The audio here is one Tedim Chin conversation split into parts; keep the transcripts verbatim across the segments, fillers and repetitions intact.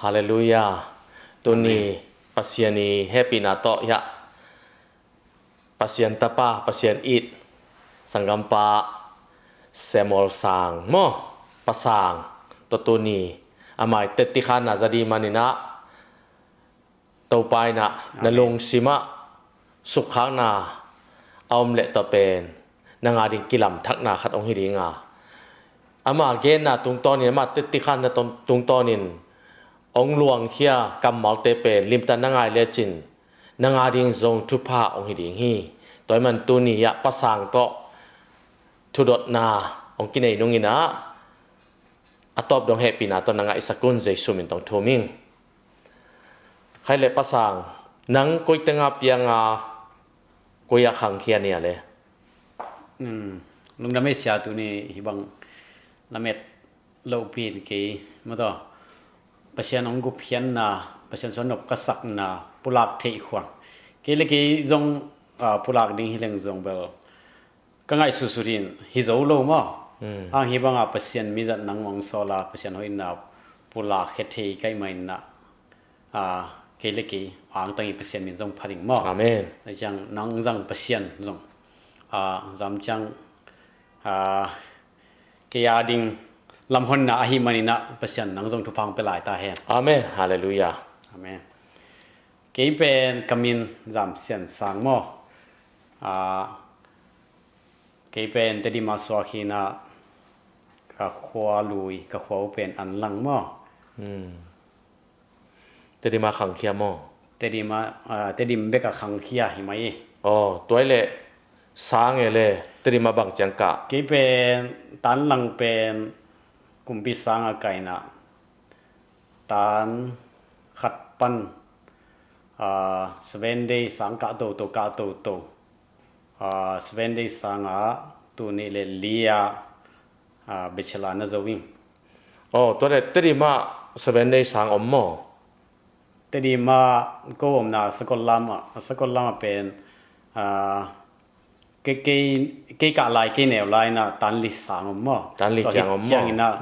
Halleluiah. Tuni Pasian i hehpihna tawh hiah Pasian tapa, Pasian it, sanggampa Samuel Sang maw, Pa Sang tawh tuni a mai tetti khanna za ding maninah Topa inah na lungsimah sukkhakna a om leh tawh pen nang a ding kilamthakna khat hong hi dinga, ama genna tungtawnin, ama tetti khanna tungtawnin hong luangkhia kammalte pen limtak na ngai lecin nang a ding zong thupha hong hi ding hi. Tua ahih man tuni hiah Pa Sang tawh thudotna hong kinei nunginah a tawp dong hehpihna tawh na ngaihsak un, Jesu min tawh thum ing. Khaile Pa Sang, nang koi tenga pianga koi ah khangkhia nia le? Lungdam ei sia, tuni hih bang lamet lohpi in kei mataw Pasian hong gupkhiatna, Pasian suan nop ka sakna pulak theih khuang. Kei le kei zong pulak ding hi leng zong bel ka ngaihsutsut in hi zo lo maw? Ang hih banga Pasian mizat nang mong sawla Pasian hoihna pulak khia thei ka hih maninah kei le kei angtang i Pasian min zong pha ding maw? Amen. Ciang nang zang Pasian zong zam ciang kei a ding lamhonna ahih maninah Pasian nang zong thupha hong pia lai ta hen. Amen. Halleluiah. Amen. Kei pen ka min Zam Sian Sang maw? Kei pen Tedim a suak hinah ka khua lui, ka khua uh pen Anlang maw? Tedim a khangkhia maw? Tedim a, Tedim bek a khangkhia hi mai. Aw, tua ahih leh sang e le, Tedim a bang ciang kah? Kei pen Tanlang pen kumpi sang a kah inah tan khat pan Seven Day sang kah toto, kah toto. Seven Day sangah tul nih le li ah bachelor na zo ing. Aw, tua le Tedim ah Seven Day sang om maw? Tedim ah ko omna Sakol lam ah, Sakol lam ah pen kei, kei, kei kah lai, kei neu lai inah tan li sang om maw? Tan li ciang om maw? Tua hi ciangin ah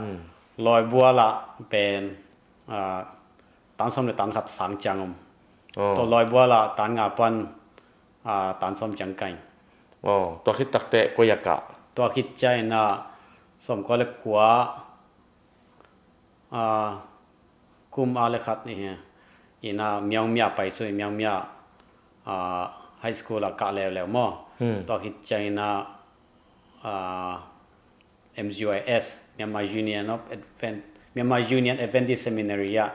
Lawibual ah pen tan sawm le tan khat sang ciang om. Tua Lawibual ah tan nga pan tan sawm ciang kah ing. Tua khit takteh koi ah kah? Tua khit ciangin ah sawmkua le kua kum a le khat ni hi. Inah Myaungmya pai sui, Myaungmya high school ah kah leuleu maw? Tua khit ciangin ah M U I S, Myanmar Union of Advent, Myanmar Union Adventist Seminary ah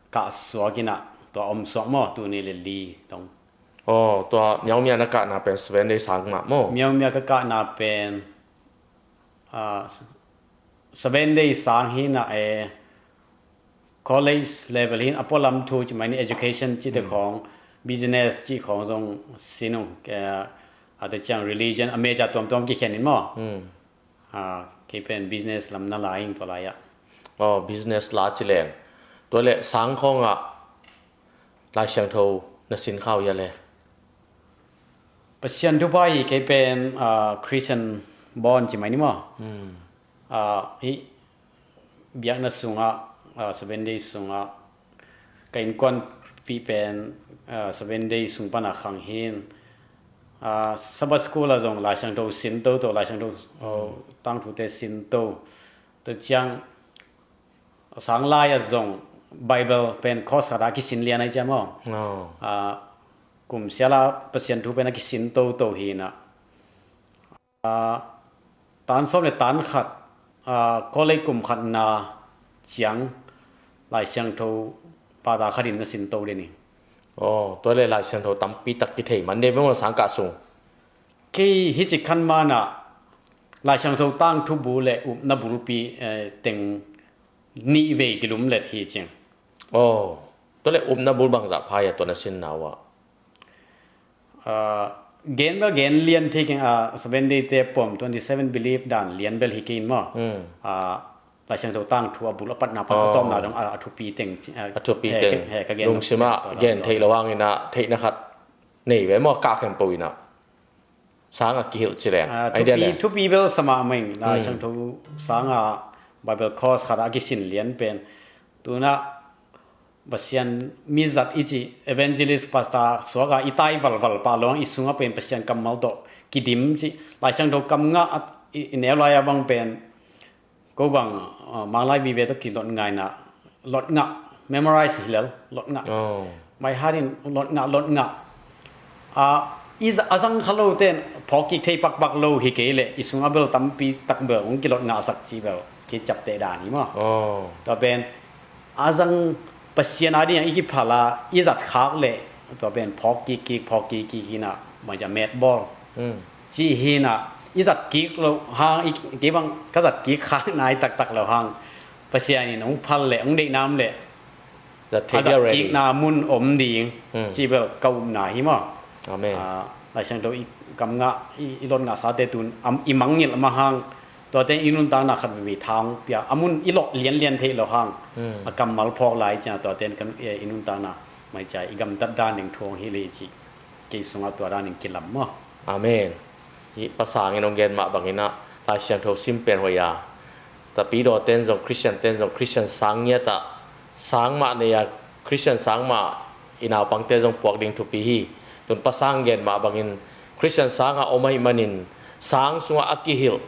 kah suak inah tua om suak maw, tul nih le li dong. Aw, tua Myaungmya na kahna pen Seven Day sang mah maw? Myaungmya ka kahna pen Seven Day sang hi inah e, college level hi in a pualam thu ci mai ni, education cite khawng, business cih khawng zong sin ung. A tua ciang religion a major tuamtuam kikhen in maw? Kei pen business lam na la ing tua lai ah. Aw, business la ci leng. Tua le sang khawngah Lai Siangtho na sin khau hia le? Pasian thupha hi, kei pen Christian born ci mai ni maw? Hih biakna sungah, Seven Day sungah ka innkuanpih pen Seven Day sung pana khang hi in, Sabbath school ah zong Lai Siangtho sin toto, Lai Siangtho tangthute sin to. Tua ciang sang lai ah zong Bible pen course khat a kisin lian ahi ciang maw? Kum siala Pasian thu pen a kisin toto hi inah tan sawm le tan khat college kum khatna ciang Lai Siangtho pata khatin na sin to den hi. Aw, tua le Lai Siangtho tampi tak kithei man de ve maw sang kah sung? Kei hi ci khan manah Lai Siangtho tangthu bul le upna bulpi teng nih vei kilumlet hi cing. Aw, tua le upna bul bangzah pha hia tua na sinna uh ah? Gen bel gen lian thei keng a, Seven Day te pom twenty seven belief dan lian bel hi kei in maw? Lai Siangtho tangthu a bul a patna pan a tawpna dong a thupi teng, a thupi teng lungsimah gen theih lo hangin ah theihna khat nei ve maw, kah khempeuh inah. Sangah kihilh ci leng. Thupi bel sa mahmah ing, Lai Siangtho sangah Bible course khat a kisin lian pen. Tunah Pasian mizat i cih, evangelist, pastor suak a i tai valval pah lo hang, i sungah pen Pasian kammal tawh kidim cih, Lai Siangtho kam ngah i, i neu lai-a bang pen, ko bang, uh, Manglai vive tawh kilot ngaina, lot ngah, memorize hi lel, lot ngah. Oh. By heart in lot ngah, lot ngah. Ah, i za-, a zang kha lo ten phawk kik thei pakpak lo hi kei leh, i sungah bel tampi tak bel hong kilot ngahsak cih bel kei ciapteh dan hi maw. Oh. Tua pen a zang, Pasian a dingah i kiphal a i zat khak leh, tua pen phawk kik kik, phawk kik kik hi na, maicia metbawl. Mm. Cih hi na, i zat kik lo hang, i, kei bang ka zat kik khak nai taktak lo hang, Pasian in hong phal leh, hong deih nam leh, zat thei a zat kikna mun om ding, hmm, cih bel ka upna hi maw. Amen. Ah, Lai Siangtho i kam ngah, i, i lot ngahsate tun, am, i mangngilh mah hang, tuate i nuntakna khat veve tha hong pia, a mun i lawh lianlian theih lo hang, hmm, a kammal phawk lai ciang tuate kan, eh, i nuntakna, maicia i gamtat dan ding thu hong hilh hi cih, kei sungah tua dan in kilam maw. Amen. Hih pasang in hong gen mah bangin ah, Lai Siangtho sim pen hoih a, Tapidaw ten zong, Christian ten zong, Christian sang ngiat ah, sang mah nei a, Christian sang mah i naupangte zong puak ding thupi hi. Tun pasang gen mah bangin, Christian sang a om ahih manin, sang sungah a kihilh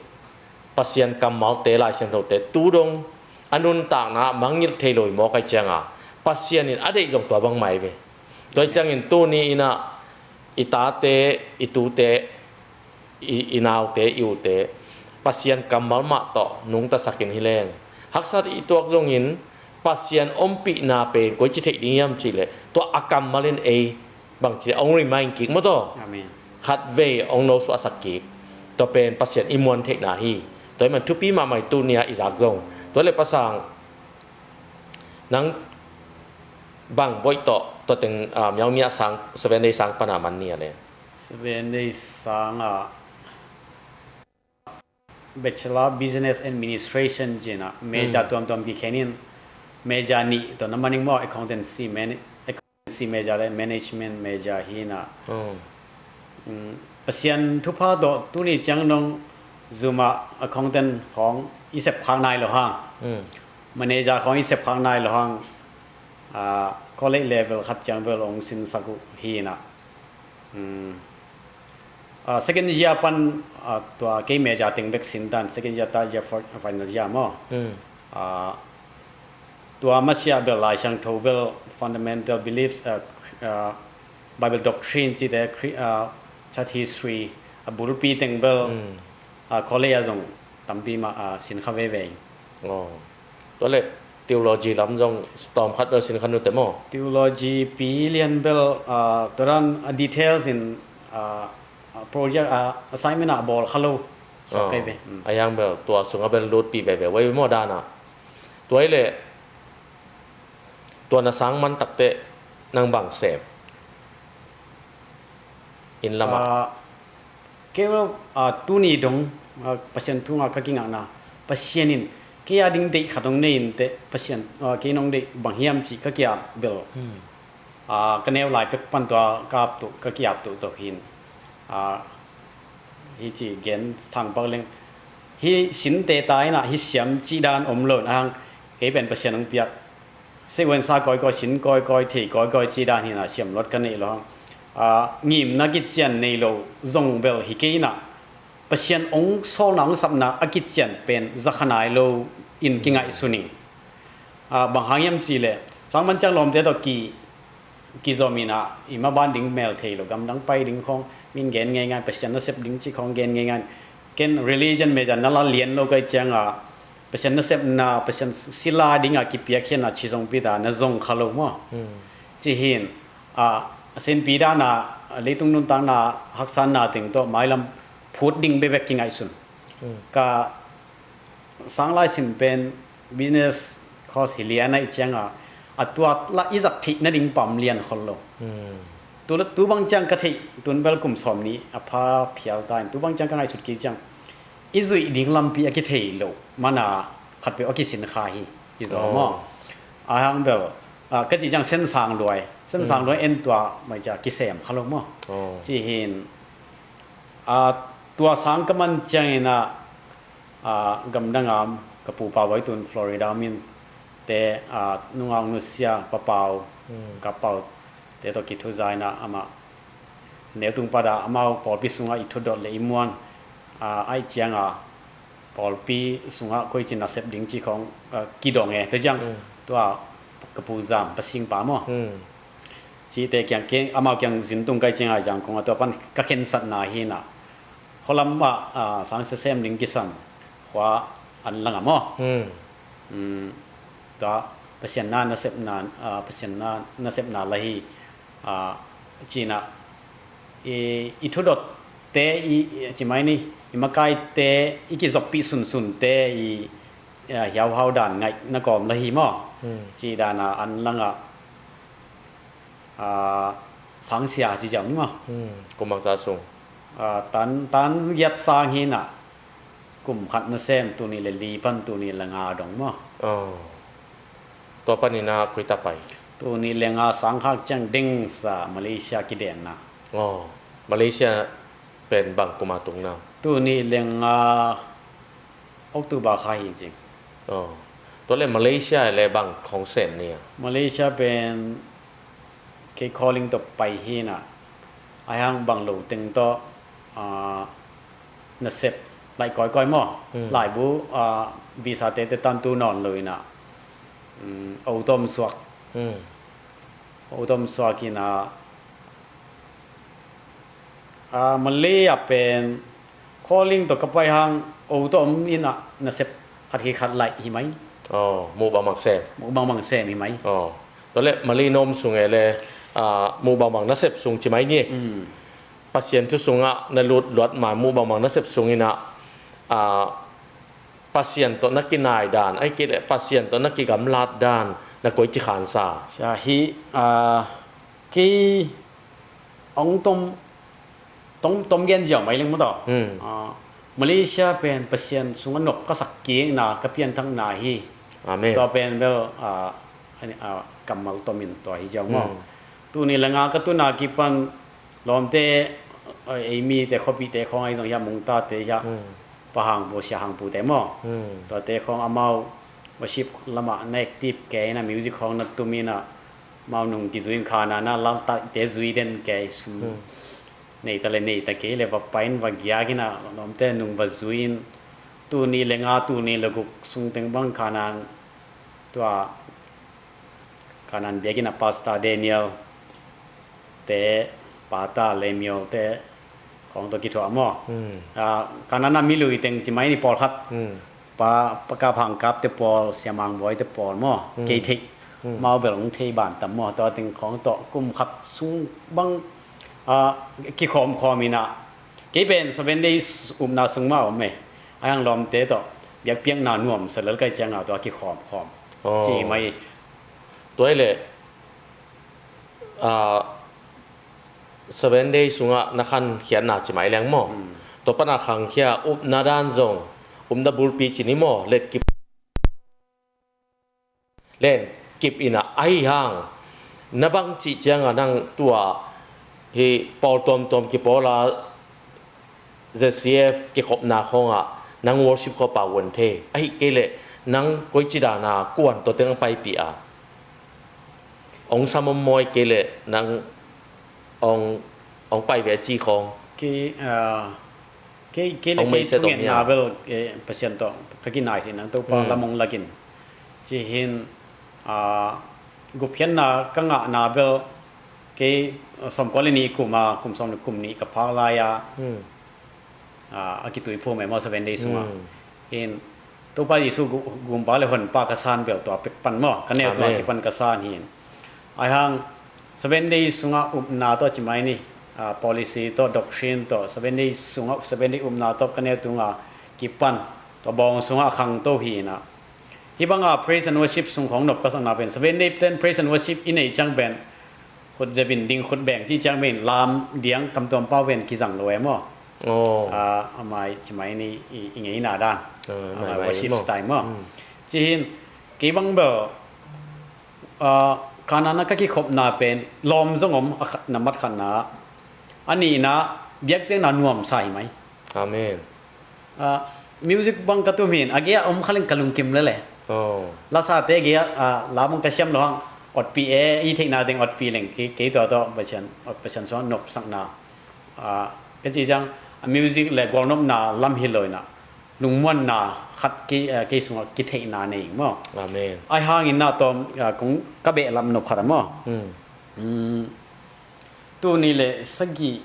Pasian kammalte, Lai Siangthote tu dong a nuntakna ah mangngilh thei lo hi mawk ahih cianga, Pasian in a deih zong tua bang mah hi ve. Tua hi ciangin tuni in ah i tate, i tute, i, i naute, i ute, Pasian kammal mah tawh nungtasakin hi leng, haksa i tuak zongin Pasian ompihna pen koici theih ding hiam cihleh, tua a kammal in ei bangci hong remind kik maw taw. Amen. Khatvei hong nosuahsak kik. Tua pen Pasian i muan theihna hi. Tua hi man thupi mahmah hi tuni-a i zak zong. Tua leh pasang, nang bang boih tawh, tua teng, ah, Myaung Mya sang, Seven Day sang pana man ni a le. Seven Day sang ah Bachelor Business Administration ci-in ah major, hmm, tuamtuam kikhen in, major nih tawh na man ing maw, accountancy, man-, accountancy major le management major hi-in ah. Hmm. Hmm, Pasian thupha tawh tuni ciang dong Zoom ah accountant khawng i sepkhak nai lo hang. Hmm. Manager khawng i sepkhak nai lo hang. Ah, college level khat ciang bel hong sinsak uh hi-in ah. Hmm. Ah, second year pan, ah, tua kei major teng bek sin tan, second year, third year, fourth, final year maw. Hmm. Ah, tua masiah bel Lai Siangtho bel fundamental beliefs, ah, ah, Bible doctrine cite, Chri-, ah, church history, a bulpi teng bel, hmm, ah, college ah zong tampi mah, ah, sin kha veve. Oh. Tua leh theology lam zong tawm khat bel sin kha nute maw? Theology pi lian bel, ah, tua dan, ah, details in, ah, ah, project, ah, assignment ah bawl kha lo. Suak kei ve. Hmm. A hiang bel tua sungah bel lutpih veve vei maw dan ah. Tua hi leh tua na sang man takteh nang bang sem? Inn lamah. Ah, kei bel, ah, tuni dong, ah, Pasian thu ngah ka kingakna, Pasian in kei a ding deih khat hong nei inteh, Pasian, ah, kei nong deih bang hiam cih ka ki-ap bel. Hmm. Ah, ka neu lai pek pan tua ka ap tuh, ka ki-ap tuh tawh hi-in. Ah, hi ci gen thangpak leng. Hih sinte ta in ah hih siam cih dan om lo in ah, kei pen Pasian hong piak. Sequence kawikawi, sin kawikawi, thei kawikawi cih dan hi-in ah siam luat ka neih lo hang. Ah, ngimna kician nei lo zong bel hi kei in ah, Pasian hong sawlna hong sapna a kician pen za kha nai lo in kingaihsun ing. Ah, bang hang hiam cihleh, sang man ciang lawmte tawh ki, kizom in ah, i maban ding mel thei lo, gamdang pai ding khawng min gen ngeingai, Pasian nasep ding cih khawng gen ngeingai. Ken religion major na la lian lo ka hih ciangah, Pasian nasepna, Pasian sila dingah kipiakkhiatna ci zong pi ta na zong kha lo maw. Hmm. Ci hi-in, ah, a sinpi dan ah, leitung nuntakna, haksatna teng tawh mailam phut ding bekbek kingaihsun. Hmm. Ka sang lai sin pen business course hi lian ahih ciangah, a tua lah i zat theih nading pam lian khol lo. Hmm. Tu, tu bang ciang ka theih, tun bel kum sawmnih a pha phial ta in, tu bang ciang ka ngaihsut kik ciang, i zuih ding lampi a kithei lo man a khatpeuh a kisin kha hi, i zaw maw. Oh. A hang bel, ah, ka cih ciang sensang luai, sensang, hmm, luai en tua maicia kisem kha lo maw. Oh. Ci hi-in, ah, tua sang ka man ciangin ah, ah, gamdang a ka pupa vai tun Florida min te, ah, nungak nusia Pa Pau, Ka Pau te tawh kithuza in ah amah neu tung pat ah amau pawlpi sungah i thudot le i muan, ah, ahih ciangah pawlpi sungah koici nasep ding cih khawng, ah, kidong e. Tua ciang tua ka Pu Zam, Pa Sing pa maw, cihte kiang, amau kiang zin tung ka hih ciangah Zangkong ah tua pan ka khensatna hi in ah, khualam ah, ah, sangsia sem ding kisam khua an lang ah maw. Tua Pasian na nasepna, ah, Pasian na nasepna la hi, ah, ci in ah i, i thudotte, i, i, ci mai ni, i makaite, i kizoppih sunsunte i, ah, hiauhau dan ngaih na kawm la hi maw. Ci dan a an lang ah, ah, sangsia ci ziau ni maw. Kum bangzah sung? Ah, tan, tan giat sang hi in ah kum khat nasem, tul nih le li pan tul nih le nga dong maw. Tua panin ah koi ta pai? Tul nih le nga sang khak ciang dengsa Malaysia kidenna. Malaysia pen bang kum a tungna? Tul nih le nga October kha hi cing. Tua le Malaysia le bang khawng sem ni a? Malaysia pen kei calling tawh pai hi in ah, ahih hang bang lo teng tawh, ah, nasep laih kawikawi maw. Laibu, ah, visa te te tantu nawn lo in ah, um, o tawm suak. O tawm suak in ah, ah, Malay ah pen calling tawh ka pai hang o tawm in ah nasep khat khi khat laih hi mai. Muh bangbang sem. Muh bangbang sem hi mai. Tua le Malay norm sung e le, ah, muh bangbang nasep sung ci mai ni. Pasian thu sungah na lut luat ma muh bangbang nasep sung in ah, ah, Pasian tawh na kinai dan, ahih kei le Pasian tawh na kigamlat dan na koici khansa? Sia hi, ah, kei ong tom, tom, tom gen ziau mai leng maw taw. Ah, Malaysia pen Pasian sungah nop ka sak kikna, ka pianthakna hi. Amen. Tua pen bel, ah, ani, ah, kammal tomin tua hi ziau maw. Tul nih le nga ka tun a kipan lawmte, eh, ei mite, khuapihte khawng ahi zong hiah, Mungtate hiah, Pa Hang Pu, Sia Hang Pute maw. Tuate khawng amau worship lamah na active kei in ah, music khawng na tum in ah, amau nung kizui in, khan a na laltaite zui den kei, sum nei ta le nei ta kei le va pai in va giak in ah, lawmte nung va zui in, tul nih le nga, tul nih le guk sung teng bang khan a, tua khan a biakinn ah Pastor Daniel te, Pata Lemuel te khawng tawh kithuah maw. Ah, khan a mi lui teng ci mai ni, pawlkhat. Pa, Pa Kap Hang Kap te pawl, Sia Mang Bawi te pawl maw. Kei theih. Mau bel hong thei bantam maw. Tua teng khawng tawh kum khat sung bang, ah, kikhawmkhawm in ah. Kei pen Seven Days upna sung mah om e. Ahih hang lawmte tawh biakpiakna nuamsa lel ka hih ciangah tua kikhawmkhawm ci mai. Tua hi leh, ah, Seven Day sungah na khankhiatna ci mai leng maw. Tua pana khangkhia upna dan zong, upna bulpi ci ni maw, let kip len kip in ah, ahi hang na bang cih ciangah nang tua hi pawl tuamtuam kipawl a Z C F kikhopna khawngah nang worship khawpa uan thei. Ahi kei leh nang koici dana kuan tawteng a paipih a, ong sam om maw, ahi kei leh nang ong, ong pai ve a ci khawng. Kei, ah, kei, kei le kei thungetna bel, eh, Pasian tawh ka kinai thei nang Topa lam ong lakin. Ci hin, ah, gupkhiatna ka ngahna bel kei, ah, sawmkua le nih kum a, kum sawm le kum nih ka phak lai a, ah, a kitui phum e maw, Seven Day sungah. Hin, Topa Jesu gu-, gumpa le honpa ka san bel tua pek pan maw, ka neu tua kipan ka san hin. Ahi hang, Seven Day sungah upna tawh ci mai ni, ah, policy tawh, doctrine tawh, Seven Day sungah, Seven Day upna tawh ka neu tunga kipan, tua bawng sungah khangto hi in ah. Hih banga praise and worship sung khawng nop ka sakna pen, Seven Day ten praise and worship i nei ciang pen, khut zepin ding khut beng ci ciang pen, lam diang kamtuam pau pen kizang lo e maw. Ah, a mai ci mai ni i, i ngeina dan. A mai worship style maw. Ci hin, kei bang bel, ah, khan a na ka kikhopna pen lawm zong om, a khat, nambat khatna. A nihna, biakpiakna nuamsa hi mai. Amen. Ah, music bang ka tum hin, a gei a om kha leng ka lungkim lele. Oh. Lasate gei ah, ah, la bang ka siam lo hang, otpi e, i theihna ding otpi leng, kei, kei tua tawh Pasian, ot Pasian suang nopsakna. Ah, ka ci ciang, a music le gualnopna lam hi lo in ah, lungmuanna khat kei, ah, kei sungah kitheihna nei maw. Amen. Ai hangin ah tawm, ah, kong ka behlap nop khat ah maw. Hmm. Hmm. Tuni le sagih,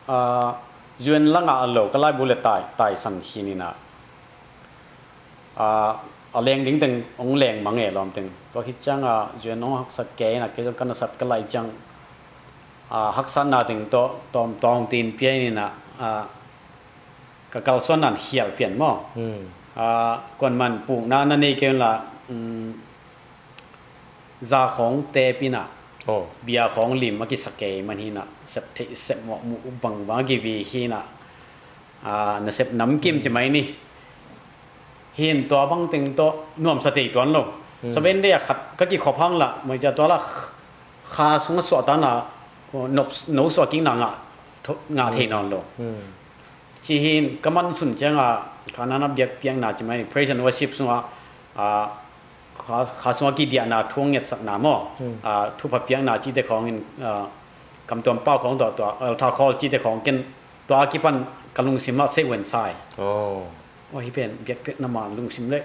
ah, U N la ngah lo, ka laibu le tai, taisan khin in ah. Ah, a leng ding teng hong leng mang e lawm teng. Tua khit ciang ah U N hong haksa kei in ah, kei zong ka nasat ka laih ciang, ah, haksatna teng tawh tawm tawng tin pia in ah, ah, ka kalsuanna in khial pian maw. Hmm. Ah, kuaman pukna na nei kei un la, um, za khawng tep in ah, oh, bia khawng lim a kisa kei man hi in ah, sep theih sep mawh muh bangbang a kivi hi in ah, ah, nasep namkim ci mai ni. Hi in tua bang teng tawh nuamsa thei tuan lo. Hmm. Seven Day a khat ka kikhop hang la, mai cia tua la kha sung a suahtakna, nop, no suah kikna ngah, ngah thei nawn lo. Hmm. Ci hi in ka man sun ciang a, kha nana biakpiakna ci mai ni, praise and worship sungah, ah, kha, kha sungah kidiahna thu hong ngetsak na maw. Hmm. Ah, thupha piakna cihte khawng in, ah, Kam Tuam Pau khawng tawh, tua altar call cihte khawng ken tua a kipan ka lungsim ah seh wen sai. Oh. Aw, hi pen biakpiakna man lungsim le,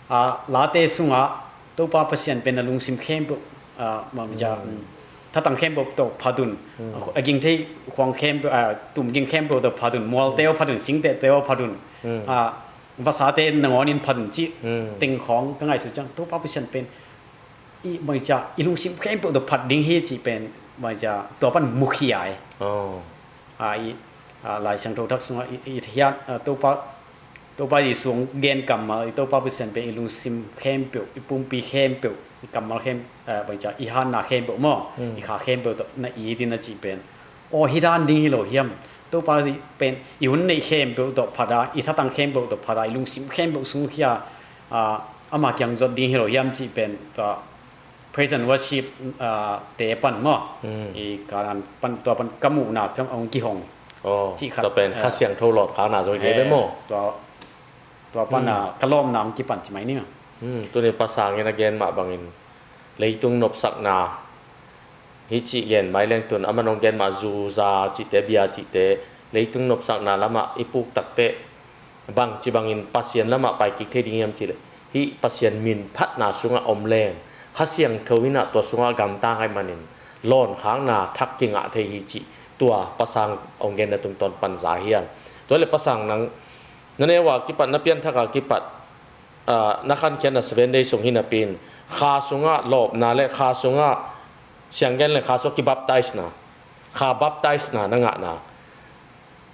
ah, late sungah Topa Pasian pen a lungsim khempeuh, ah, ma, ja, hmm, mm, thatang khempeuh tawh phat un. Hmm. A ging thei khuang khempeuh, ah, tum ging khempeuh tawh phat un. Mualte aw phat un, singtehte aw phat un. Hmm. Ah, vasate nangawn in phat un cih, hmm, teng khawng ka ngaihsut ciang Topa Pasian pen i, bangcia, i lungsim khempeuh tawh phat ding hi cih pen, bangcia, tua pan mukhia e. Oh. A, i, a, Lai Siangtho Thak sungah i, i hiat, a, Topa, Topa Jesu hong gen kammal, i Topa Pasian pen i lungsim khempeuh, i pumpi khempeuh, i kammal khem, a, bangcia, i hatna khempeuh maw, hmm, i kha khempeuh tawh na it in a cih pen. Aw, hi dan ding hi lo hiam? Topa pen i hun neih khempeuh tawh phat a, i thatang khempeuh tawh phat a, i lungsim khempeuh sungkhia, ah, ama kiang zot ding hi lo hiam cih pen, tua praise and worship, ah, te pan maw? Hmm. I ka dan pan, tua pan ka muhna ka hong kihong. Oh, cih khat, tua pen, eh, Kha Siangtho lawpkhakna zong hi ve maw? Eh, tua, tua pan, hmm, ah, ka lawmna hong kipan ci mai ni maw? Hmm, tuni Pa Sang in a gen mah bangin leitung nopsakna, hi cih gen mai leng tun, aman hong gen mah zu za cihte, bia cihte, leitung nopsakna lamah i puk takteh, bang ci bangin Pasian lamah pai kik thei ding hiam cih leh, hih Pasian min phatna sungah om leng, Kha Siangtho in ah tua sungah gamtang ahih manin, lawnkhakna thak kingah thei hi cih, tua Pa Sang hong genna tungtawn pan za hiam? Tua leh Pa Sang nang, na neu a kipat, na pianthak a kipat, ah, na khankhiatna Seven Day sung hi napi in, kha sungah lawpna le kha sungah, siang gen le kha sungah kibaptisena, kha baptisena na ngahna,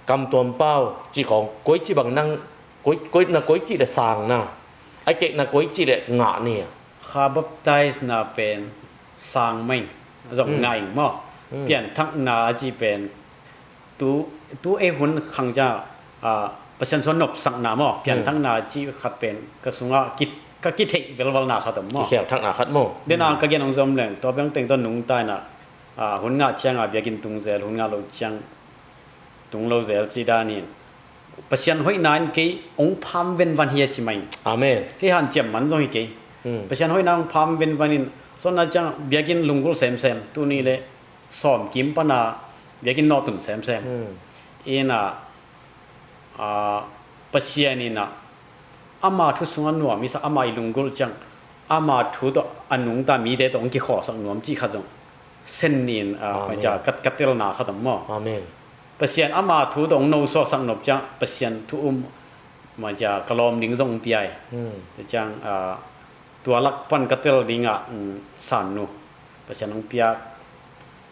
Kam Tuam Pau cih khawng, koici bang nang, koi, koi, na koici le sangna, a kekna koici le ngah ni a? Kha baptisena pen sang mah in, zong, hmm, ngah ing maw. Hmm. Pianthakna a cih pen tu, tu ei hun khang ciang, ah, Pasian suan nopsakna maw, hmm, pianthakna cih khat pen ka sungah ki, ka kitheih velvalna khat om maw. Kikhelthakna khat maw. Den a, hmm, ka gen hong zom leng, tua piang teng tawh nungta in ah, ah, hun ngah ciang a biakinn tung zel, hun ngah lo ciang tung lo zel cih dan in. Pasian hoihna in kei hong pham venvan hi a ci mai. Amen. Kei hanciam man zong hi kei. Hmm. Pasian hoihna hong pham venvan in, sawtna ciang biakinn lunggulh semsem, tuni le sawm kim pan a biakinn nawhtun semsem. Hmm. In ah, ah, Pasian in ah, ama thu sungah nuam i sa, ama i lunggulh ciang, ama thu tawh a nungta mite tawh hong kikhawlsak nuam cih khat zong sen in, ah, amen, ka, ka telna khat om maw. Amen. Pasian ama thu tawh hong nosuaksak nop ciang, Pasian thu um, ma cia ka lawm ding zong hong pia hi. Hmm. Tua ciang, ah, tua lak pan ka tel dingah, um, Sannu, Pasian hong piak,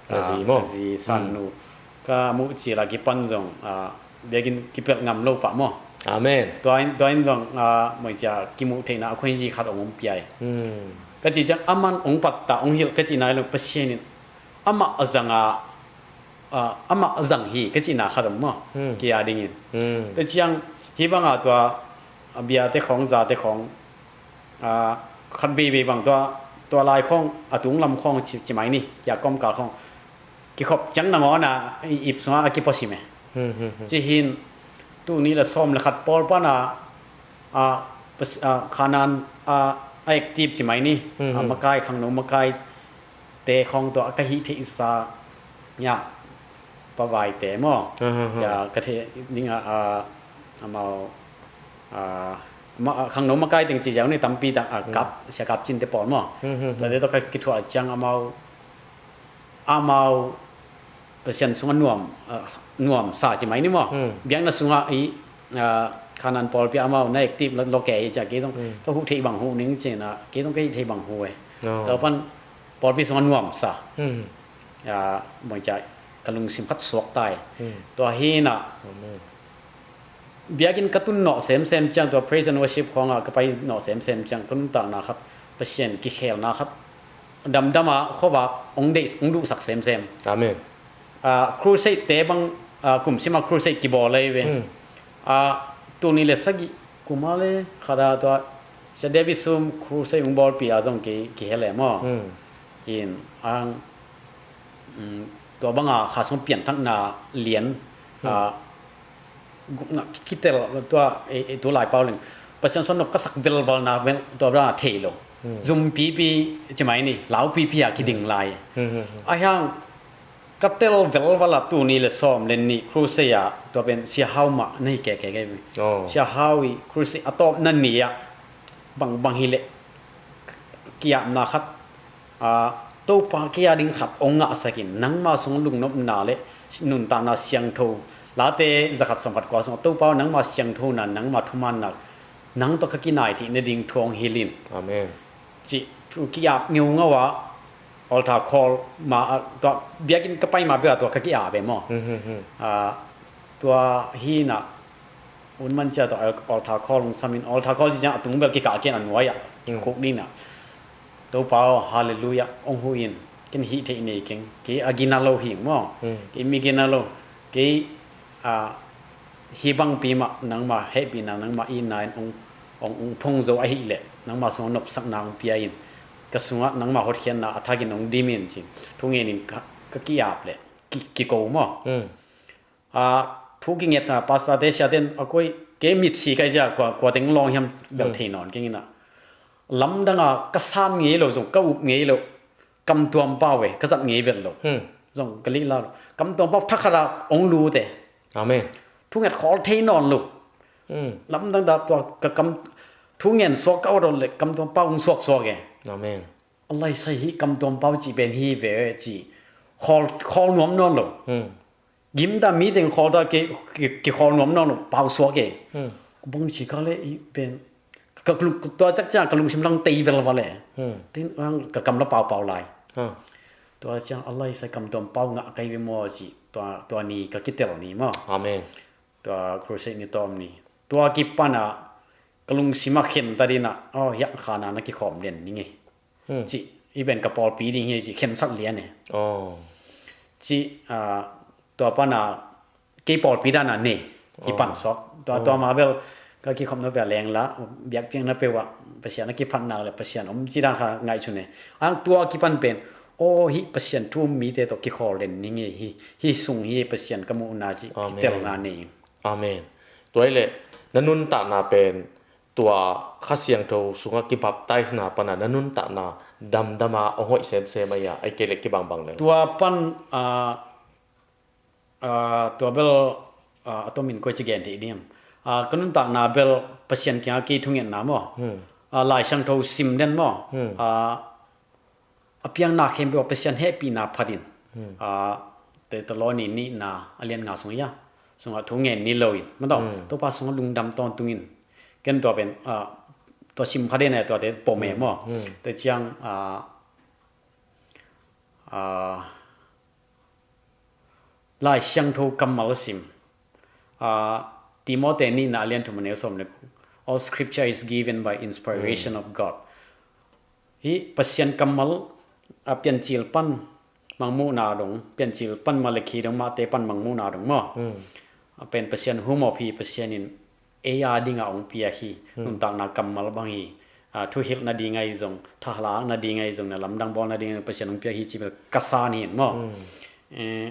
ka zi, ah, maw, ka zi Sannu. Hmm. Ka muh cil a kipan zong, ah, biakinn kipelh ngam lo pah maw. Amen. Tua in, tua in zong, ah, ma cia kimuh theihna a khuazi khat hong hong pia hi. Hmm. Ka cih ciang aman hong pattah, hong hilh ka cih nai lo, Pasian in amah a zang a, ah, amah a zang hi ka cihna khat om maw. Hmm. Kei a dingin. Hmm. Tua ciang hih bangah tua, ah, biate khawng, zate khawng, ah, khat veivei bang tua, tua lai khawng, a tung lam khawng ci, ci mai ni, kia kawmkal khawng. Kikhop ciang nangawn a, i ip sungah a kipuasim e. Hmm, hmm, hmm. Ci hi in, tuni le sawm le khat pawl pan a, ah, pas-, ah, Kanaan, ah, Active ci mai ni. Hmm, ah, hmm. Makai, khangno makai te khawng tua ka hih theihsa, ya, pavaite maw? Hmm, hmm, hmm. Ya, ka thei ding a, ah, amau, ah, ma-, ah, khangno makai teng ci ziau ni tampi ta, ah, hmm, kap, sia kap cin te pawl maw? Hmm, hmm, hmm. Tua te tua ka kithuah ciang amau, amau Pasian sungah nuam, ah, nuamsa ci mai ni maw? Hmm. Biakna sungah i, ah, Khanan pawlpi amau na active lo, lo ke i cia kei zong, hmm, ka huh theih bang huh ning cina, kei zong ka hih theih bang huh e. Oh. Tua pan pawlpi sungah nuamsa. Hmm. Ah, bang cia ka lungsim khat suak tai. Hmm. Tua hi na. Amen. Biakinn ka tun nawh semsem ciang, tua praise and worship khawngah ka pai nawh semsem ciang, ka nuntakna khat, Pasian kikhelna khat damdam a khuavak hong deih, hong duhsak semsem. Amen. Ah, crusade te bang, ah, kum sima crusade kibawl lei ve. Hmm. Ah, tul nih le sagih kum a le khat a tua Sia David Sum crusade hong bawlpi a zong ki, kihel e maw? Hmm. In ang, mm, tua banga kha sung pianthakna lian, hmm, ah, gu-, nga-, kitel tua, e, e, tu lai pau leng. Pasian sung nop ka sak velvalna vel tua banga thei lo. Hmm. Zum pipi ci mai ni, lau pipi a kiding lai. Hmm, hmm, hmm. A hiang ka tel velval a tul nih le sawm le nih crusade a tua pen Sia Hau mah na hi keke kei. Oh. Sia Hau i crusade a tawpna ni a bang, bang hi le kiapna khat, ah, Topa kei a ding khat hong ngahsak in, nangma sung lungnopna le nuntakna siangtho, Late zakhat sawmkhat kua sung, Topa nangma siangthona, nangma thumaanna, nang tawh ka kinai theih nading thu hong hilh in. Amen. Ci thu kiap ngeungau a, altar call ma, ah, tua biakinn ka pai ma bia tua ka kiap e maw? Hmm, hmm, hmm. Ah, tua hi na, un man cia tua al-, altar call hong sam in, altar call ci ciang a tung bel kikah kian a nuai ah, hmm, kikhuk ding na. Topa aw, hallelujah, hong huh in, ken hih theih nei keng, kei a gina lo hing maw? Hmm. Kei mi gina lo, kei, ah, hih bangpi mah nangma hehpihna, nangma itna in hong, hong, hong phong zo ahih leh, nangma sungah nopsakna hong pia in, ka sungah nangma hotkhiatna a thakin hong dim in ci, thungen in ka, ka ki-ap leh, ki, kiko maw? Hmm. Ah, thu kingetsa, pastor te, siate in a koi, kei mitsi kai cia, kua, kua teng lawng hiam bel, hmm, thei nawn keng in a. Lamdang a ka san ngei lo zong, ka up ngei lo, kamtuam pau e, ka zat ngei vet lo. Hmm. Zong ka lih la lo. Kamtuam pau thakhat a hong lut e. Amen. Thunget khawl thei nawn lo. Hmm. Lamdang dah tua ka kam, thungen suak ka awt awt le kamtuam pau hong suaksuak e. Amen. A laisai hih kamtuam pau cih pen hi ve ci. Khawl, khawl nuam nawn lo. Hmm. Gim ta mi teng khawl ta ki, ki, kikhawl nuam nawn lo, pau suak e. Hmm. Bang ci ka le i pen. Ka lung, tua ciang ka lungsim lang tei velval e. Hmm. Tin ang ka kam la paupau lai. Ha. Tua ciang a laisai kamtuam pau ngah kai ve maw ci. Tua, tua ni ka kitel ni maw? Amen. Tua crusade ni tawm ni. Tua kipan a ka lungsim a khen ta din a, oh, hiah khana na kikhawm den ni ngei. Hmm. Ci, i pen ka pawlpi ding hi ci, khensat lian e. Oh. Ci, ah, tua pan a kei pawlpi dan a nei, i pan suak. Tua, oh, tua ma bel ka kikhopna pia leng la, biakpiakna peuh ah Pasian a kiphatna le Pasian om ci dan kha ngaihsun e. Ang tua kipan pen, oh, hih Pasian thu um mite tawh kikhawl den ni ngei hi, hih sung hi Pasian ka muhna ci, amen, kitelna nei. Amen. Tua hi leh na nuntakna pen tua Kha Siangtho sungah kibaptize na pana na nuntakna damdama hong hoih semsem a, ai kei leh kibangbang leng. Tua pan, ah, ah, tua bel, ah, a tomin koi ci gen thei diam. Ah, ka nuntakna bel Pasian kiangah kei thungetna maw? Hmm. Ah, Lai Siangtho sim den maw? Hmm. Ah, a piangna khempeuh a Pasian hehpihna phatin, hmm, ah, Thessaloni nihna a lian nga sung hi a, sungah thu ngen ni loin mataw, hmm, Topa sungah lungdam tawntungin. Ken tua pen, ah, tua sim kha den a, tuate pom e maw? Hmm. Tua ciang, ah, ah, Lai Siangtho kammal sim. Ah, Timothy nihna a lian thum a neu sawm le kua. All scripture is given by inspiration, hmm, of God. Hih Pasian kammal, a, Piancil pan Mangmuhna dong, Piancil pan Malakhi dong, Mate pan Mangmuhna dong maw? Hmm. A pen Pasian humop hi, Pasian in ei a dingah hong pia hi, hmm, nuntakna kammal bang hi, a, thuhilh nading ahi zong, thalak nading ahi zong, na lamdang bawl nading ahi zong, Pasian hong pia hi ci bel ka san hi maw? Hmm. Eh,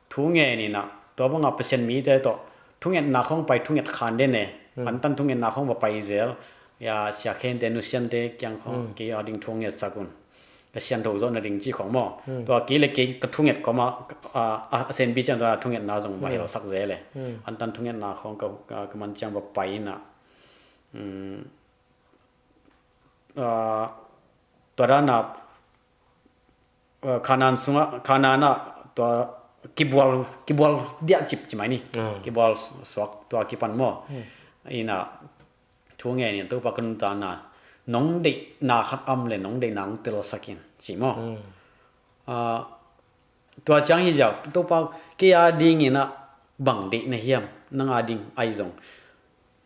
thu ngen in a, tua bangah Pasian mite tawh thungetna khawng pai, thunget khan den e, hmm, antan thungetna khawng va pai zel, Ya, Sia Khente, Nu Siante kiang khawng kei a ding thu ngetsak un. Ka siangtho zawh nading cih khawng maw. Tua kei le kei ka thunget khawm a, a, a, a senpi ciang tua thungetna zong va helsak zel e. Antan thungetna khawng ka, ka, ka man ciang va pai in ah. Um, a, tua dan a, a, Kanaan sungah, Kanaan ah tua kibual, kibual diah cip ci mai ni. Kibual suak tua kipan maw. In ah thu ngen in, Topa, ka nuntakna nong deihna khat om le nong deihna hong telsak in ci maw. A, tua ciang hi ziau, Topa, kei a dingin ah bang deih na hiam, nang a ding ahi zong.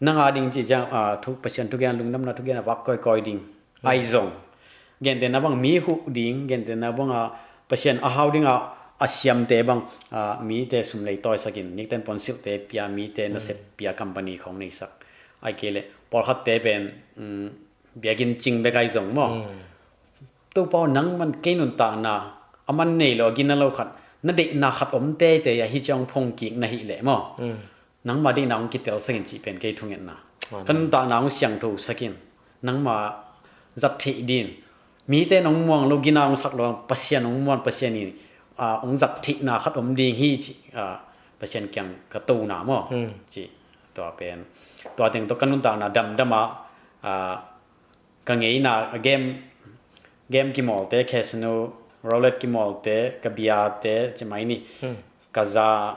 Nang a ding ci ciang, a, thu, Pasian thugen, lungdamna thugen a vak kawikawi ding ahi zong. Gentehna bang mi huh ding, gentehna bang a Pasian a hau ding a, a siamte bang, a, mite sum lei tawisak in, nikten ponsilhte pia, mite nasep pia, company khawng neisak. Ai kei le, pawlkhatte pen, um, biakinn cing bek ahi zong maw. Topa aw, nangman kei nuntakna a man nei lo, a gina lo khat, na deihna khat om teitei a hi ciang phongkik na hih leh maw. Nangma deihna hong kitelsak in cih pen kei thungetna. Ka nuntakna hong siangthosak in, nangma zat theih din. Mite nong muang lo, gina hong sak lo, Pasian hong muan, Pasian in, a, hong zat theihna khat om ding hi cih, a, Pasian kiang ka tona maw. Cih, tua pen. Tua teng tawh ka nuntakna damdam a, a, ka ngeina, a game, game kimawlte, casino, roulette kimawlte, ka biate, ci mai ni. Ka za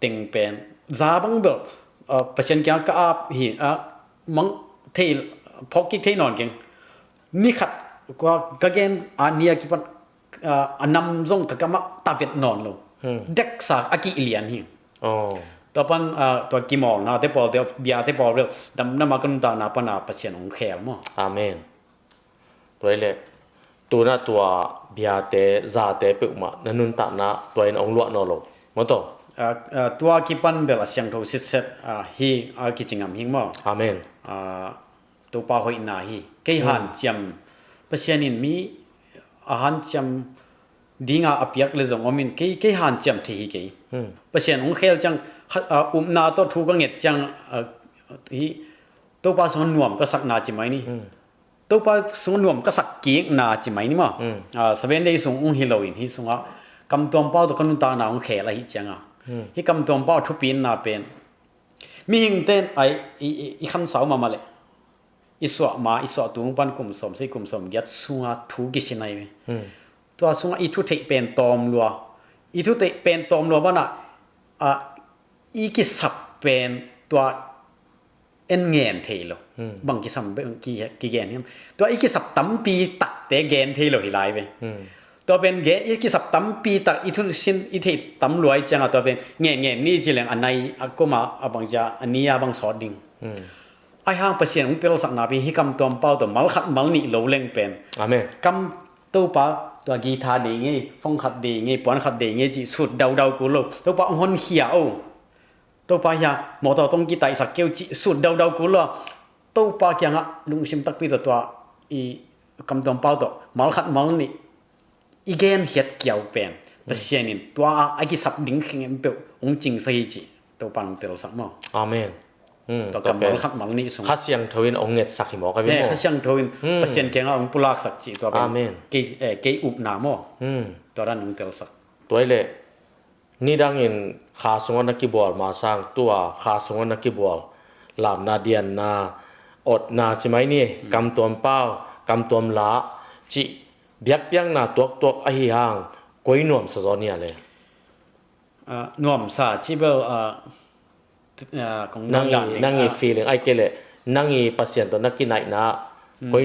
teng pen. Za bang bel, a, Pasian kiang ka ap hi, a, mang thei, phawk kik thei nawn keng. Ni khat, kua, ka gen, a nia kipan, a, a nam zong ka gamah tavet nawn lo. Deksa a kilian hi. Tua pan, a, tua kimawlna te pawl, te biate pawl bel, damdam a ka nuntakna pan a Pasian hong khel maw. Amen. Tua hi leh, tuna tua biate, zate peuhmah, na nuntakna tua in hong luah nawn lo maw taw. A, a, tua kipan bel a siangtho sitset, a, hi a kici ngam hi maw. Amen. A, Topa hoihna hi. Kei hanciam, Pasian in mi a hanciam dinga a piak le zong om in kei, kei hanciam thei hi kei. Pasian hong khel ciang, kha-, a, upna tawh thu ka nget ciang, a, hi, Topa sungah nuam ka sakna ci mai ni. Topa sungah nuam ka sak kikna ci mai ni maw. A, Seven Day sung hong hi lo in, hi sungah Kam Tuam Pau tawh ka nuntakna hong khel ahih cianga. Hi Kam Tuam Pau a thupitna pen. Mihingte in ai, i, i, i khansau mahmah leh. I suah ma, i suah tung pan kum sawm, sei kum sawm giat sunga thu kisin ai ve. Tua sungah i thu theih pen tawm lua. I thu theih pen tawm lua banah, a, i kisap pen tua en ngen thei lo. Bang kisam bang ki, kigen hiam. Tua i kisap tampi takte gen thei lo hi lai ve. Tua pen gen, i kisap tampi tak, i thun sin, i thei tam luai cianga tua pen ngen ngen ni ci leng a nai a koma a bang cia a ni a bang sawt ding. Ai hang Pasian hong telsakna pen hi Kam Tuam Pau tawh mal khat mal nih lo leng pen. Amen. Kam Topa tua guitar dei ngei, phone khat dei ngei, puan khat dei ngei ci sut daudau kul lo. Topa hong honkhia o. Topa hia, mawtaw tong kitaihsak keu cih sut daudau kul lo. Topa kiangah lungsim takpi tawh tua i Kam Tuam Pau tawh mal khat mal nih i genkhiat kiau pen Pasian in tua a, a kisap ding khengem peuh hong cingsak hi cih Topa hong telsak maw. Amen. Tua kam mal khat mal nih sung Kha Siangtho in hong ngetsak hi maw ka vi maw. Kha Siangtho in Pasian kiangah hong pulaksak cih tua pen. Amen. Kei, eh, kei upna maw. Tua dan hong telsak. Tua hi leh Nidangin kha sungah na kibual ma sang tua kha sungah na kibual lamna dianna otna ci mai ni. Kam Tuam Pau, Kam Tuam La cih biakpiakna tuaktuak ahi hang koi nuamsa zaw nia le. Ah, nuamsa ci bel, ah, ah, kong nang i, nang i feeling ai kei leh nang i Pasian tawh na kinaihna koi,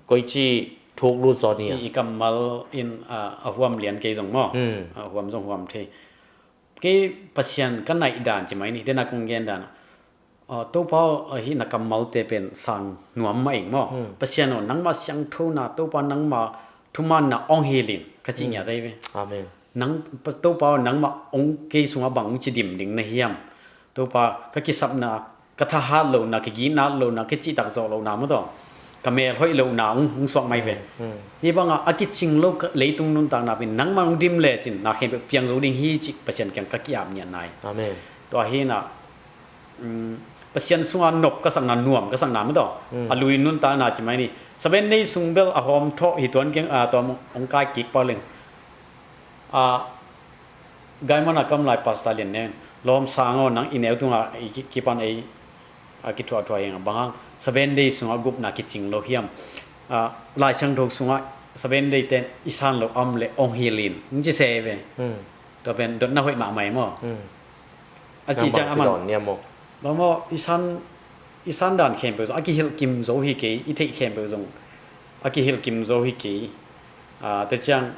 koi ci thuk lut zaw nia. I, i kammal in, ah, a huam lian kei zong maw. A huam zong huam thei. Kei Pasian ka naih dan ci mai ni, dena kong gen dan. Ah, Topa aw, ah, hih na kammalte pen sang nuam mah ing maw. Pasian aw, nangmah siangthona, Topa nangmah thumanna ong hilin ka cih ngiat ahi ve. Amen. Nang, Topa aw, nangmah ong kei sungah bang ong ci dim ding na hiam. Topa ka kisapna, ka thahat lohna, ka ginat lohna, ka cihtak zawh lohna maw taw. Ka mel hoih lohna hong, hong suak mai ve. Hih bangah a kicing lo ka leitung nuntakna pen nangmah hong dim lecin na khempeuh piang zo ding hi cih Pasian kiang ka ki-ap ngiat nai. Amen. Tua hinah, um, Pasian sungah nop ka sakna, nuam ka sakna mah tawh. Mm. A lui nuntakna ci mai ni. Seven Day sung bel a hawm thawh hi tuan keng, a, tawm hong kai kik pah leng. A, Gaimana kam lai Pastor Lian Neng, lawm sang aw, nang i neu tungah i ki-, kipan ei, a, kithuahthuah hi ing a, bang hang Seven Day sungah gupna kicing lo hiam? A, Lai Siangtho sungah Seven Day ten i san lo om leh hong hilh in, hong ci se ve. Hmm. Tua pen dotna hoih mahmah hi maw. Hmm. A ci ciang a man. Lawm aw, i san, i san dan khempeuh zong a kihilh kim zo hi kei, i theih khempeuh zong a kihilh kim zo hi kei. A, tua ciang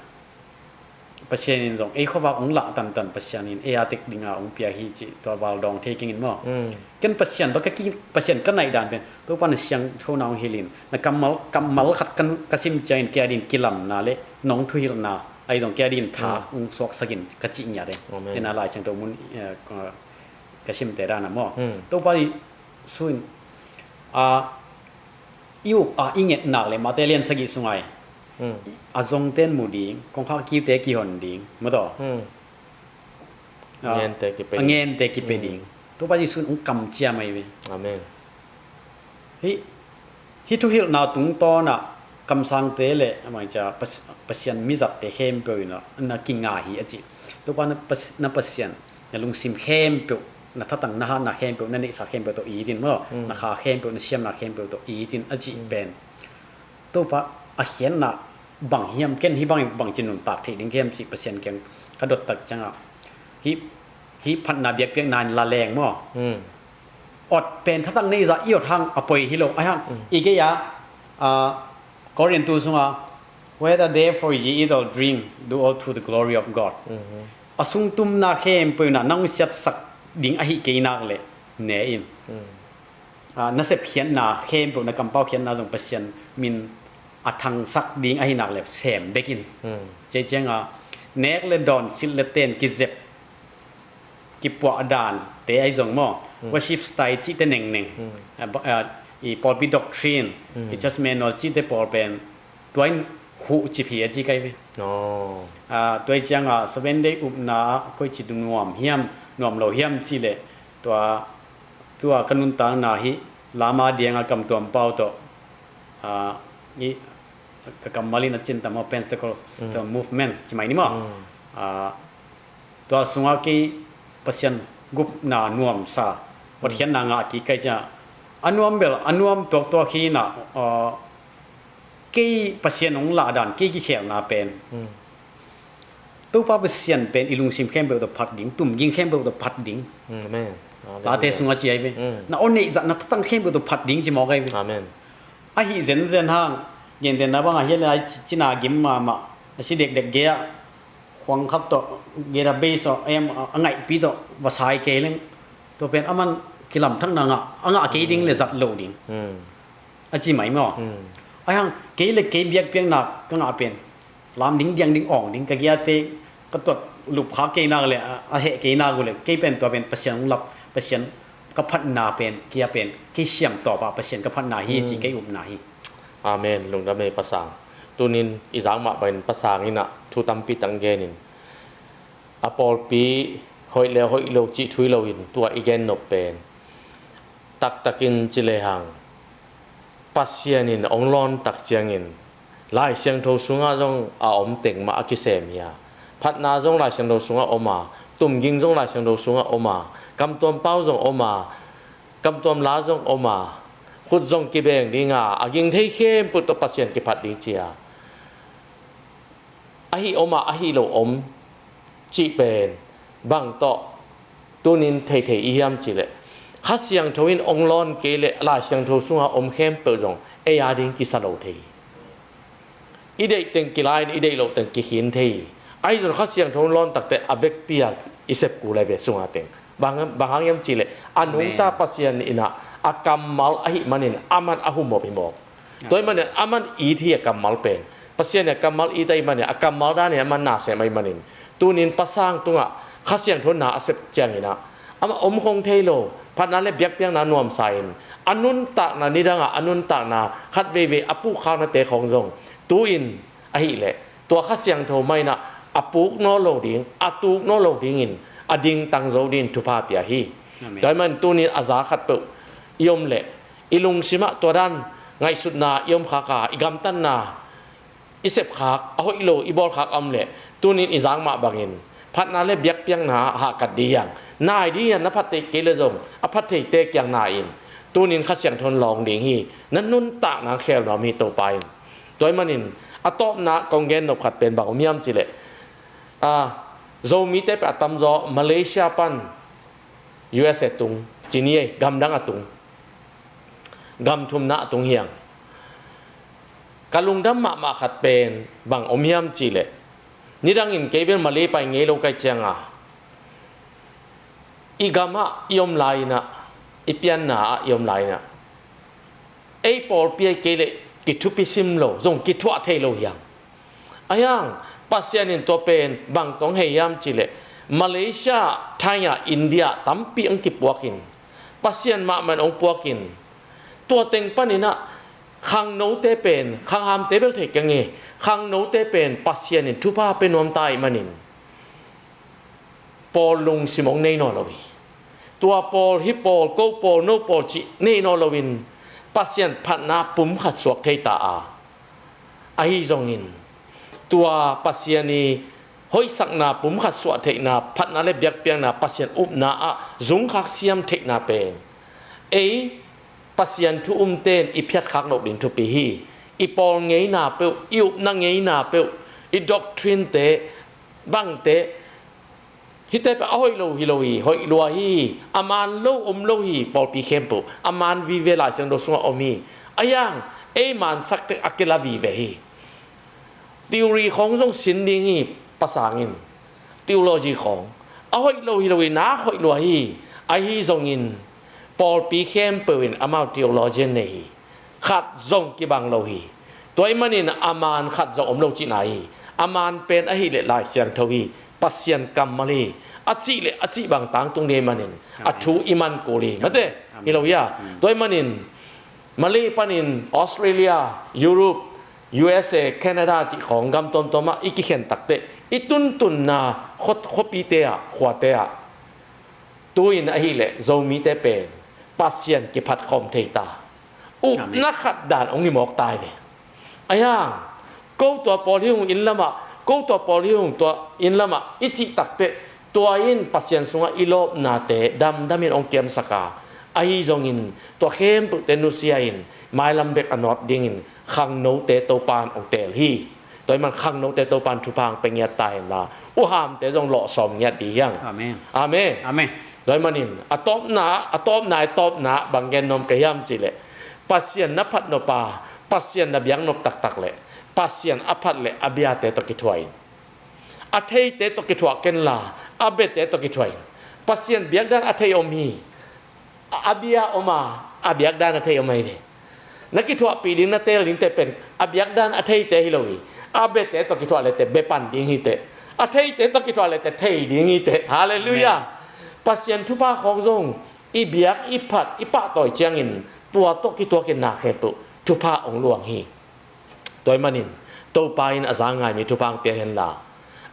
Pasian in zong ei khuavak hong lah tantan Pasian in ei a tek dinga hong pia hi cih tua val dawng thei keng in maw. Mm. Ken Pasian tawh ka ki, Pasian ka naih dan pen Topa na siangthona hong hilh in, na kammal, kammal khat kan, ka sim ciangin kei a din kilamna le nong thuhilhna ahi zong kei a din tha hong suaksak in ka cih ngiat e. Amen. Ken a Lai Siangtho mun, eh, ka, ka simte dan a maw. Mm. Topa i sun a i up a i nget nak le Mate lian sagih sungai. Hmm. A zongten mu ding, kongkhak kiute kihon ding, maw taw. Hmm. A, a ngente kipe ding. Topa Jesu in hong kamciam ahi ve. Amen. Hih, hih thuhilhna tungtawn ah kamsangte le amah cia Pas-, Pasian mizatte khempeuh in ah na kinga hi a ci. Topa na Pas-, na Pasian na lungsim khempeuh, na thatang, na hatna khempeuh, na neihsa khempeuh tawh it in maw, na kha khempeuh, na siamna khempeuh tawh it in a cih pen Topa a khiatna bang hiam, ken hih bang, bangci nuntak theih ding hiam cih Pasian kiang ka dot tak ciangah hih, hih phatna biakpiakna in la leng maw. Ot pen thatang neihsa i ot hang a poi hi lo, ahi hang i gei a, a, Korin tu sunga, "Whether therefore ye eat or drink, do all to the glory of God." A sungtumna khempeuh in ah nong siatsak ding ahi kei nak leh ne in. A, na sepkhiatna khempeuh, na kampau khiatna zong Pasian min a thangsak ding ahi nak leh sem bek in. Cei cianga nek le dawn, silh le ten, kizep, kipuah dante ahi zong maw, worship style cihte nengneng, a, ba-, a, i pawlpi doctrine, i church manual cihte pawl pen tua in huh cip hi a ci kai ve. A, tua hi cianga Seven Day upna ah koici nuam hiam, nuam lo hiam cih leh tua, tua ka nuntakna hih Lama Dianga Kam Tuam Pau tawh, a, i, ka kammal in a cin tam maw, Pentecostal movement ci mai ni maw. A, tua sungah kei Pasian gupna nuamsa, hotkhiatna ngah kik kai ciah a nuam bel, a nuam tuaktuak hi in ah, a, kei Pasian hong lahdan, kei kikhelna pen Topa Pasian pen i lungsim khempeuh tawh phat ding, tumging khempeuh tawh phat ding. Amen. Late sungah ci ahi ve. Na aw neihzah, na thatang khempeuh tawh phat ding ci mawk ahi ve. Amen. Ahi zenzen hang, gentehna bangah hiah le ai ci-, cina gim mahmah, a si dekdek gei ah, khuang khat tawh, gei ah base tawh, em, a, a ngaihpi tawh va sai kei leng, tua pen a man kilamthakna ngah, a ngah kei ding le zat lo ding. A ci mai maw. Ahi hang, kei le kei biakpiakna ka ngah pen lam ding, diang ding, awng ding, ka giate ka tuat lupkha kei nak le, a, a heh kei nak uh le, kei pen tua pen Pasian hong lap, Pasian ka phatna pen, kei a pen kei siam tawp ah Pasian ka phatna hi ci kei upna hi. Amen. Lungdam ei Pa Sang. Tunin i zak mah bangin Pa Sang in ah thu tampi tak gen in, a pawlpi hoih le hoih lo cih thu hi loin tua i gen nop pen taktakin ci lehang Pasian in hong lawn tak ciangin Lai Siangtho sungah zong a om teng mah a kisem hi a, phatna zong Lai Siangtho sungah om a, tumging zong Lai Siangtho sungah om a, kamtuam pau zong om a, kamtuam la zong om a, khut zong kibeng ding a, a ging thei khempeuh tawh Pasian kiphat ding ci a, ahi om a, ahi lo om cih pen bang tawh tunin theithei i hiam cih leh, Kha Siangtho in hong lawn kei leh Lai Siangtho sungah om khempeuh zong ei a ding kisa lo thei hi. I deih teng kila in, i deih loh teng kikhin thei hi. Ahi zong Kha Siangtho in lawn takteh a vekpi a i sep kul ahi ve sungah teng. Bang, bang hang hiam cih leh a nungta Pasian in ah a kammal ahih manin aman a humop hi mawk. Tua ahih manin aman it hi a kammal pen. Pasian in a kammal it ahih manin, a kammal dan in aman na sem ahih manin, tunin Pa Sang tungah Kha Siangtho na a sep ciangin ah amah om khong thei lo, phatna le biakpiakna nuamsa in, a nuntakna nidangah a nuntakna khat veivei a pukkhaknate khong zong tu-in ahih leh tua Kha Siangtho mah in ah a puk nawn lo ding, a tuk nawn lo dingin a dingtang zo dingin thupha pia hi. Amen. Tua ahih manin tunin a za khat peuh i om leh i lungsimah tua dan ngaihsutna i om khak a, i gamtatna i sep khak, a hoih lo i bawl khak a om leh, tunin i zak mah bangin phatna le biakpiakna ah hahkat ding hi hang. Nai ding hi hang, na phat theih kei leh zong a phat theite kiang nai in. Tunin Kha Siangtho in lawng ding hi. Na nuntakna khel nuam hi, Topa in. Tua ahih manin a tawpna kong gen nop khat pen bang om hiam cih leh, a, Zomite pen a tamzaw Malaysia pan U S A tung, ci ni ei, gamdang a tung, gam thumna a tung hi hang. Ka lungdam mahmah khat pen bang om hiam cih leh, nidangin kei bel Malay pai ngei lo ka hih ciangin, i gamah i om lai-in ah, i pianna ah i om lai-in ah, ei pawlpi ahih kei leh kithupi sim lo, zong kithuah thei lo hi hang. Ahi hang, Pasian in tua pen bang tawh hong hei hiam cih leh, Malaysia, Thai ah, India tampi hong kipuak in, Pasian mahmah in hong puak in, tua teng panin ah khangnote pen, khanghamte bel thei keng e, khangnote pen Pasian in thupha pia nuam ta ahih manin, pawl lungsim hong nei nawn lo hi. Tua pawl, hih pawl, ko pawl, no pawl cih nei nawn loin, Pasian phatna pum khat suak thei ta a, ahi zongin, tua Pasian i hoihsakna, pum khat suah theihna, phatna le biakpiakna, Pasian upna ah zungkhak siam theihna pen ei Pasian thu umte in i phiatkhak loh ding thupi hi. I pawl ngeina peuh, i upna ngeina peuh, i doctrine-te, bangte, hihte peuh a hoih lo hi lo hi, hoih lua hi. A man lo om lo hi, pawlpi khempeuh a man vive Lai Siangtho sungah om hi. Ahi hang, ei mansak teh a kila vive hi. Theory khawng zong sin ding hi, pasang in. Theology khawng a hoih lo hi lo hi, nak hoih lua hi. Ahi zongin, pawlpi khempeuh in amau theologian nei hi. Khat zong kibang lo hi. Tua ahih manin a man khat zong om lo cihna hi. A man pen ahih leh Lai Siangtho hi, Pasian kammal hi. A cih leh a cih bang tangtung ding ahih manin, a thu i man kul hi. Mate, hi lo hi a. Tua ahih manin, Malay panin Australia, Europe, U S A, Canada cih khawng gam tuamtuam ah i kikhen tak teh, i tuntunna khua, khuapite ah, khuate ah, tu-in ahih leh Zomite pen Pasian kiphat khawm thei ta. Upna khat dan hong hi mawk ta hi ve. Ahi hang, ko tua pawl hi ung, inn lamah, ko tua pawl hi ung, tua inn lamah i cih tak teh, tua in Pasian sungah i lawpnate damdam in hong kiamsak a, ahi zongin tua khempeuhte nusia in, mailam bek a nawt dingin khangnote Topa in hong teel hi. Tua ahih man khangnote Topa in thupha hong pia ngiat ta hen la, uhamte zong lawhsawm ngiat ding hi hang. Amen. Amen. Amen. Tua ahih manin a tawpna, a tawpna, a tawpna bang gen nuam ka hiam cih leh, Pasian na phat nop a, Pasian na biak nop taktak leh, Pasian a phat leh a biate tawh kithuah in. A theite tawh kithuah ken la, a biate tawh kithuah in. Pasian biakdan a thei om hi. A, a bia om a, a biakdan a thei om ahi ve. Na kithuahpih ding, na teel dingte pen a biakdan a theite hi lo hi. A biate tawh kithuah leh teh bia pan ding hi teh. A theite tawh kithuah leh teh thei ding hi teh. Halleluiah. Amen. Pasian thupha khawng zong i biak, i phat, i pahtawi ciangin, tua tawh kituakin na khempeuh thupha hong luang hi. Tua ahih manin Topa in a za ngai mi thupha hong pia hen la,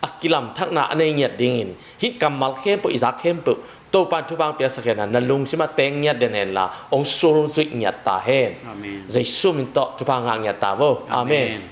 a kilamthakna a nei ngiat dingin, hih kammal khempeuh, i zak khempeuh Topa in thupha hong piasak hen la, na lungsim ah teng ngiat den hen la, hong sulzuih ngiat ta hen. Amen. Jesu min tawh thupha ngah ngiat ta vo. Amen. Amen.